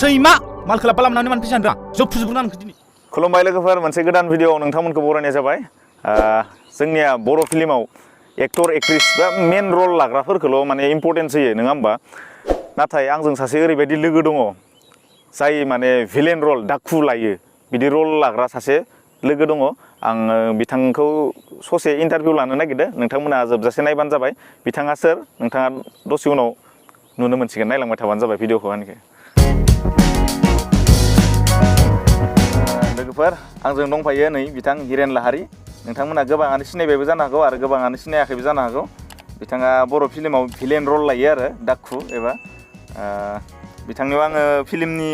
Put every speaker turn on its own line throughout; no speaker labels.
सैमा मालखोला पालामनानै मान फैसा होनदों जब फुजोबगोन आं दिनै
खुलुमबाय लोगोफोर मोनसे गोदान भिडिअ नोंथांमोनखौ बरायनाय जाबाय जोंनिया बर' फिल्माव एक्टर एक्ट्रेस बा मेन रल लाग्राफोरखौल' माने इम्पोर्टेन्स होयो नङा होमबा नाथाय आंजों सासे ओरैबायदि लोगो दङ जाय माने भिलेन रल दाखु लायो बिदि रल लाग्रा सासे लोगो दङ आं बिथांखौ ससे इन्टारभिउ लानो नागिरदों नोंथांमोना जोबजासे नायबानो जाबाय बिथाङा सोर नोंथाङा दसे उनाव नुनो मोनसिगोन नायलांबाय थाबानो जाबाय भिडिअखौ आंनिखौ लोगोफोर आंजों दंफायो नै बिथां हिरेन लाहारि नोंथांमोना गोबाङानो सिनायबायबो जानो हागौ आरो गोबाङानो सिनायाखैबो जानो हागौ बिथाङा बर' फिल्माव भिलेन रल लायो आरो दाखु एबा बिथांनियाव आङो फिल्मनि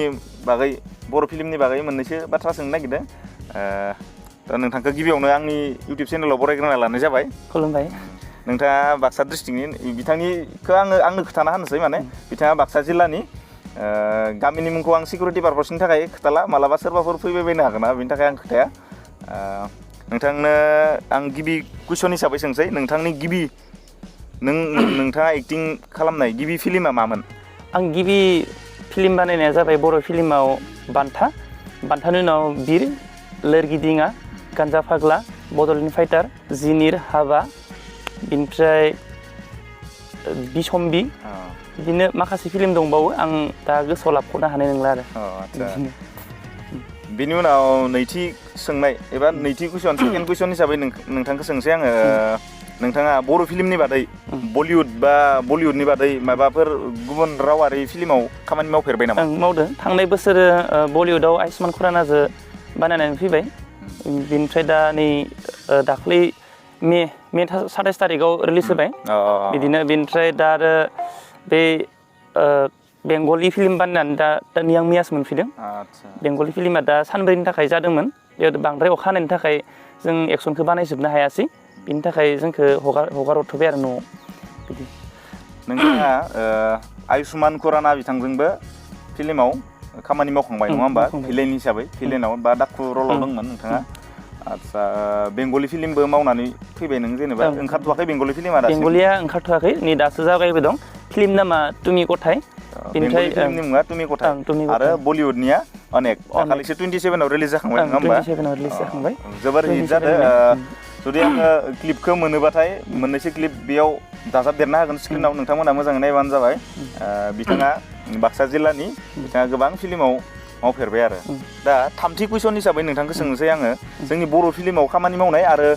बागै बर' फिल्मनि बागै मोननैसो बाथ्रा सोंनो नागिरदों दा नोंथांखौ गिबियावनो आंनि इउटिउब चेनेलाव बरायग्रोना लानाय जाबाय
खुलुमबाय
नोंथाङा बाक्सा डिस्ट्रिक्टनि बिथांनिखौ आंनो खोन्थाना होनोसै माने बिथाङा बाक्सा जिल्लानि गामिनि मुंखौ आं सिकिउरिटि पारपसनि थाखाय खोथाला मालाबा सोरबाफोर फैबाय बायनो हागोन ना बेनि थाखाय आं खोथाया नोंथांनो आं गिबि कुइसन हिसाबै सोंसै नोंथांनि गिबि नोंथाङा एक्टिं खालामनाय गिबि फिल्मा मामोन
आं गिबि फिल्म बानायनाया जाबाय बर' फिल्माव बान्थानि उनाव बिर लwrgi Dinga गान्जा फाग्ला बड'लेण्ड फाइटार जिनिर हाबा बिनिफ्राय बिशम्बि बिदिनो माखासे फिल्म दंबावो आं दा गोसोआव लाख'नो हानाय नंला आरो
बिनि उनाव नैथि सोंनाय एबा नैथि कुइसन सेकेन्ड कुइसन हिसाबै नोंथांखौ सोंसै आङो नोंथाङा बर' फिल्मनि बादै बलिउड बा बलिउडनि बादै माबाफोर गुबुन रावारि फिल्माव खामानि मावफेरबाय नामा
मावदों थांनाय बोसोर बलिउडआव आयुष्मान खुरानाजों बानायनानै फैबाय बिनिफ्राय दा नै दाख्लै मे 27 तारिखआव रिलिज होबाय बिदिनो बिनिफ्राय दा आरो बे बेंगलि फिल्म बानायनानै दा मैयासो मोनफैदों बेंगलि फिल्मा दा सानब्रैनि थाखाय जादोंमोन बेयाव बांद्राय अखा हानायनि थाखाय जों एक्सनखौ बानायजोबनो हायासै बिनि थाखाय जोंखौ हगार हरथ'बाय आरो न'आव बिदि
नोंथाङा आयुष्मान खुराना बिथांजोंबो फिल्माव खामानि मावखांबाय नङा होमबा भिलेन हिसाबै भिलेनाव बा दाखु रलाव दंमोन नोंथाङा आदसा बेंगलि फिल्मबो मावनानै फैबाय नों जेनेबा ओंखारथ'वाखै बेंगलि फिल्मा दासिम
बेंगलिया ओंखारथ'वाखै नै दासो जागायबाय दं फिल्म नामा तुमी गथाय
बेनिफ्राय फिल्मनि मुङा तुमी गथाय आरो बलिउडनिया अनेक दाखालिसो 27 आव रिलिज जाखांबाय नङा होमबा
27 आव रिलिज जाखांबाय
जोबोर हिट जादों जुदि आङो क्लिपखौ मोनोबाथाय मोननैसो क्लिप बेयाव दाजाबदेरना होगोन स्क्रिनाव नोंथांमोना मोजाङै नायबानो जाबाय बिथाङा बाक्सा जिल्लानि बिथाङा गोबां फिल्माव मावफेरबाय आरो दा थामथि कुइसन हिसाबै नोंथांखौ सोंनोसै आङो जोंनि बर' फिल्माव खामानि मावनाय आरो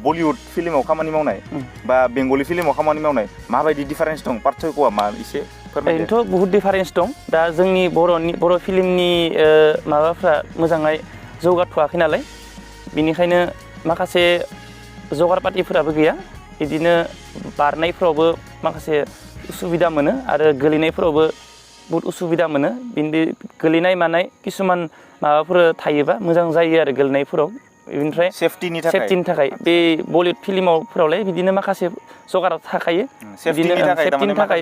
बलिउड फिल्माव खामानि मावनाय बा बेंगलि फिल्माव खामानि मावनाय माबायदि डिफारेन्स दं पार्थक्यआ मा एसे फोरमायदो
ओरैनोथ' बहुत डिफारेन्स दं दा जोंनि बर' फिल्मनि माबाफ्रा मोजाङै जौगाथ'वाखै नालाय बिनिखायनो माखासे जगार पातिफोराबो गैया बिदिनो बारनायफोरावबो माखासे उसुबिदा मोनो आरो गोलैनायफोरावबो बहुत उसुबिदा मोनो बिनि गोलैनाय मानाय किसुमान माबाफोर थायोबा मोजां जायो आरो गोलैनायफोराव बेनिफ्राय
सेफटिनि
थाखाय बे बलिउड फिल्मावफोरावलाय बिदिनो माखासे जगार थाखायो
बिदिनो सेफटिनि थाखाय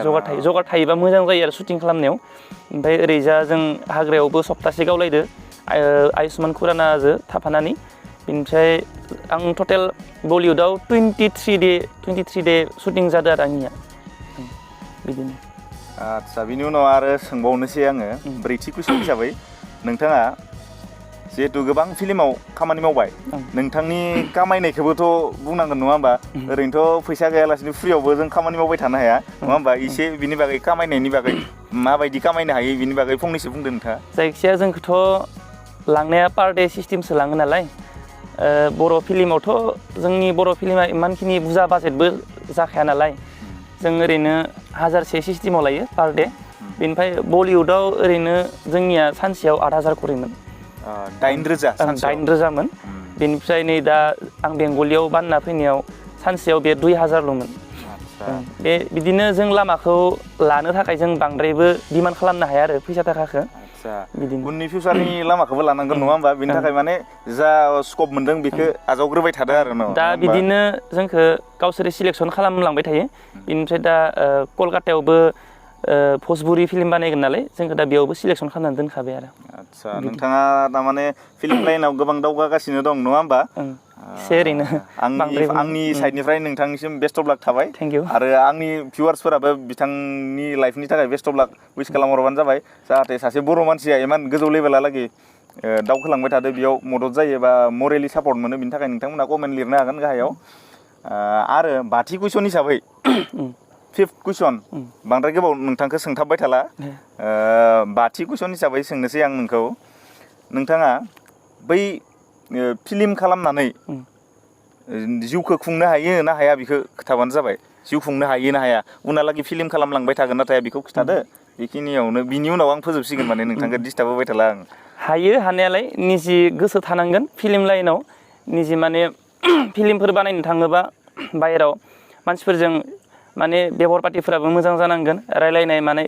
जगार थायोबा मोजां जायो आरो शुटिं खालामनायाव ओमफ्राय ओरैजा जों हाग्रायावबो सप्तासे गावलायदो आयुष्मान खुरानाजों थाफानानै बिनिफ्राय आं टटेल बलिउडआव 23 दे शुटिं जादों आरो आंनिया बिदिनो
आदसा बिनि उनाव आरो सोंबावनोसै आङो ब्रैथि कुइसन हिसाबै नोंथाङा जिहेतु गोबां फिल्माव खामानि मावबाय नोंथांनि खामायनायखौबोथ' बुंनांगोन नङा होमबा ओरैनोथ' फैसा गैयालासिनो फ्रियावबो जों खामानि मावबाय थानो हाया नङा होमबा एसे बिनि बागै खामायनायनि बागै माबायदि खामायनो हायो बिनि बागै फंनैसो बुंदो नोंथाङा
जायखिजाया जोंखौथ' लांनाया पार डे सिस्टेमसो लाङो नालाय बर' फिल्मावथ' जोंनि बर' फिल्मा इमानखिनि बुरजा बाजेटबो जाखाया नालाय जों ओरैनो 1000 सिस्टेमाव लायो पार डे बेनिफ्राय बलिउडआव ओरैनो जोंनिया सानसेयाव 8000 खरिमोन
9,000
9,000मोन बेनिफ्राय नै दा आं बेंगलियाव बानना फैनायाव सानसेयाव बे 2000ल'मोन बे बिदिनो जों लामाखौ लानो थाखाय जों बांद्रायबो डिमान्ड खालामनो हाया आरो फैसा थाखाखौ बिदिनो
उननि फिउचारनि लामाखौबो लानांगोन नङा होमबा बेनि थाखाय माने जा स्कप मोनदों बेखौ आजावग्रोबाय थादो आरो न
दा बिदिनो जोंखौ गावसोर सिलेक्सन खालामलांबाय थायो बेनिफ्राय दा कलकातायावबो भोजपुरि फिल्म बानायगोन नालाय जोंखौ दा बेयावबो सिलेक्सन खालामनानै दोनखाबाय आरो
आदसा नोंथाङा थारमाने फिल्म लाइनाव गोबां दावगागासिनो दं नङा होमबा
एसे ओरैनो
आंनि साइडनिफ्राय नोंथांनिसिम बेस्ट अफ लाक थाबाय आरो आंनि भिउवार्सफोराबो बिथांनि लाइफनि थाखाय बेस्ट अफ लाक उइस खालामहरबानो जाबाय जाहाथे सासे बर' मानसिया इमान गोजौ लेभेलालागै दावखोलांबाय थादो बेयाव मदद जायो बा मरेलि सापर्ट मोनो बिनि थाखाय नोंथांमोना कमेन्ट लिरनो हागोन गाहायाव आरो बाथि कुइसन हिसाबै फिफ्थ कुइसन बांद्राय गोबाव नोंथांखौ सोंथाबबाय थाला बाथि कुइसन हिसाबै सोंनोसै आं नोंथाङा बै फिल्म खालामनानै जिउखौ खुंनो हायो ना हाया बेखौ खोथाबानो जाबाय जिउ खुंनो हायो ना हाया उनहालागै फिल्म खालामलांबाय थागोन नाथाय बेखौ खिथादो बेखिनियावनो बिनि उनाव आं फोजोबसिगोन माने नोंथांखौ डिस्टार्ब होबाय थाला आं
हायो हानायालाय निजि गोसो थानांगोन फिल्म लाइनाव निजि माने फिल्मफोर बानायनो थाङोबा बाहेराव मानसिफोरजों माने बेबहार पातिफोराबो मोजां जानांगोन रायलायनाय माने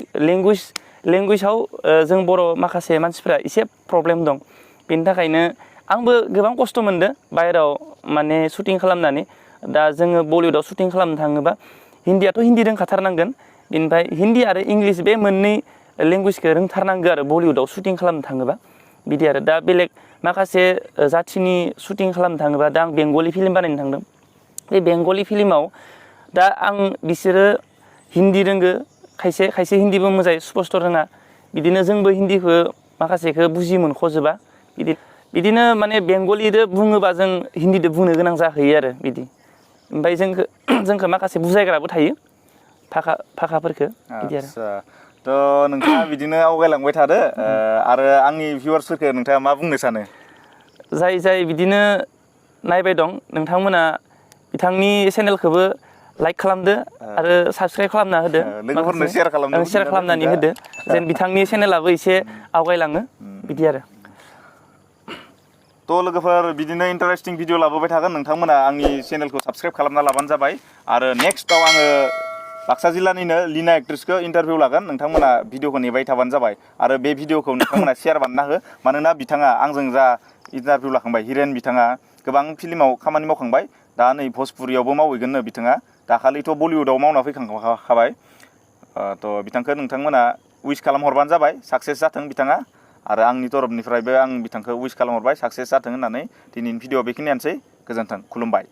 लेंगुवेजाव जों बर' माखासे मानसिफोरा एसे प्रब्लेम दं बेनि थाखायनो आंबो गोबां खस्थ' मोनदों बाहेराव माने शुटिं खालामनानै दा जोङो बलिउडआव शुटिं खालामनो थाङोबा हिन्दीयाथ' हिन्दी रोंखाथारनांगोन बेनिफ्राय हिन्दी आरो इंलिस बे मोननै लेंगुवेजखौ रोंथारनांगौ आरो बलिउडआव शुटिं खालामनो थाङोबा बिदि आरो दा बेलेग माखासे जाथिनि शुटिं खालामनो थाङोबा दा आं बेंगलि फिल्म बानायनो थांदों बे बेंगलि फिल्माव दा आं बिसोरो हिन्दी रोंगो खायसे हिन्दीबो मोजाङै स्पस्त रोङा बिदिनो जोंबो हिन्दीखौ माखासेखौ बुजि मोनख'जोबा बिदिनो माने बेंगलिदो बुङोबा जों हिन्दीदो बुंनो गोनां जाहैयो आरो बिदि ओमफ्राय जोंखौ माखासे बुजायग्राबो थायो फाखाफोरखो बिदि आरो
थ' नोंथाङा बिदिनो आवगायलांबाय थादो आरो आंनि भिउवार्सफोरखौ नोंथाङा मा बुंनो सानो
जाय बिदिनो नायबाय दं नोंथांमोना बिथांनि चेनेलखौबो लाइक खालामदो आरो साबस्क्राइब खालामना होदो
लोगोफोरनो शेयार
खालामनानै होदो जेन बिथांनि चेनेलाबो एसे आवगायलाङो बिदि आरो
थ' लोगोफोर बिदिनो इन्टारेस्टिं भिडिअ लाबोबाय थागोन नोंथांमोना आंनि चेनेलखौ साबस्क्राइब खालामना लाबानो जाबाय आरो नेक्स्टआव आङो बाक्सा जिल्लानिनो लिना एक्ट्रेसखौ इन्टारभिउ लागोन नोंथांमोना भिडिअखौ नेबाय थाबानो जाबाय आरो बे भिडिअखौ नोंथांमोना शेयार बानायना हो मानोना बिथाङा आंजों जा इन्टारभिउ लाखांबाय हिरेन बिथाङा गोबां फिल्माव खामानि मावखांबाय दा नै भोजपुरियावबो मावहैगोननो बिथाङा दाखालिथ' बलिउडआव मावना फैखांखाबाय थ' बिथांखौ नोंथांमोना उइस खालामहरबानो जाबाय साक्सेस जाथों बिथाङा आरो आंनि तरफनिफ्रायबो आं बिथांखौ उइस खालामहरबाय साक्सेस जाथों होननानै दिनैनि भिडिअ बेखिनियानोसै गोजोन्थों खुलुमबाय